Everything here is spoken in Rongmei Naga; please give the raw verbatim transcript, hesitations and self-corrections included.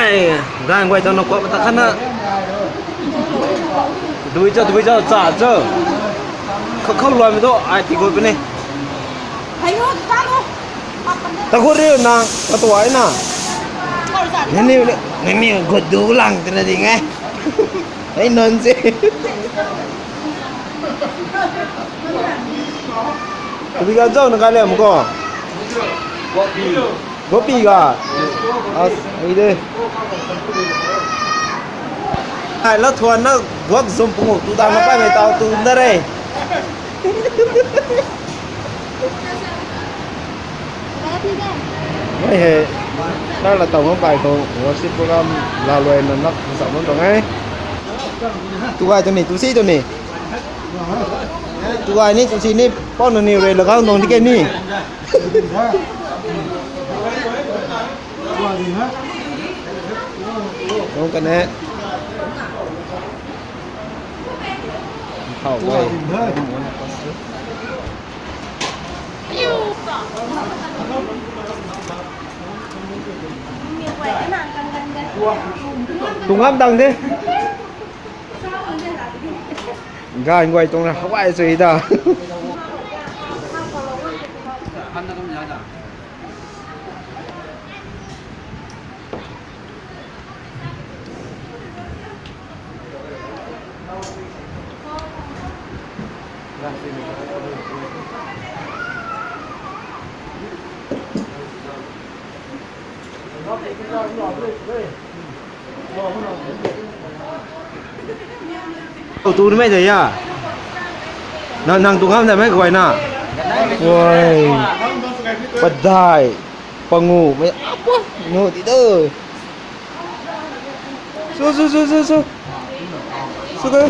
Ai, gang guay tang na kuak ta khan na. Dui cho, dui cho, cha cho. Khou khou luai mi tho, ai ti gut puni. Ta gut ri na, ka tuai na. Nini, nini gut du lang tina ding e. Hei non se. Tabui gan zau na kai liam ko. Gopi ga. As, ai de. Ai la thuan na guak zum pungu tu ta na pai mei tau tu na re. Mei he. Tar la tau mei pai khou worship program la luai na nak sa mei tuang e. Tu gay tu ni, tu si tu ni. Tu gay ni, tu si ni, pau na ni rui lagau nung di ke ni. Nung ka ne. Thau gay. Tung ngam dang de. Gan guay tuang na hawai sui da. Tau tu ni mei de ya. Nang, nang tu ngam de mei guay na. Guay. Padai. Pangu mei apa? Nu ti do. Su, su, su, su, su. Su ke.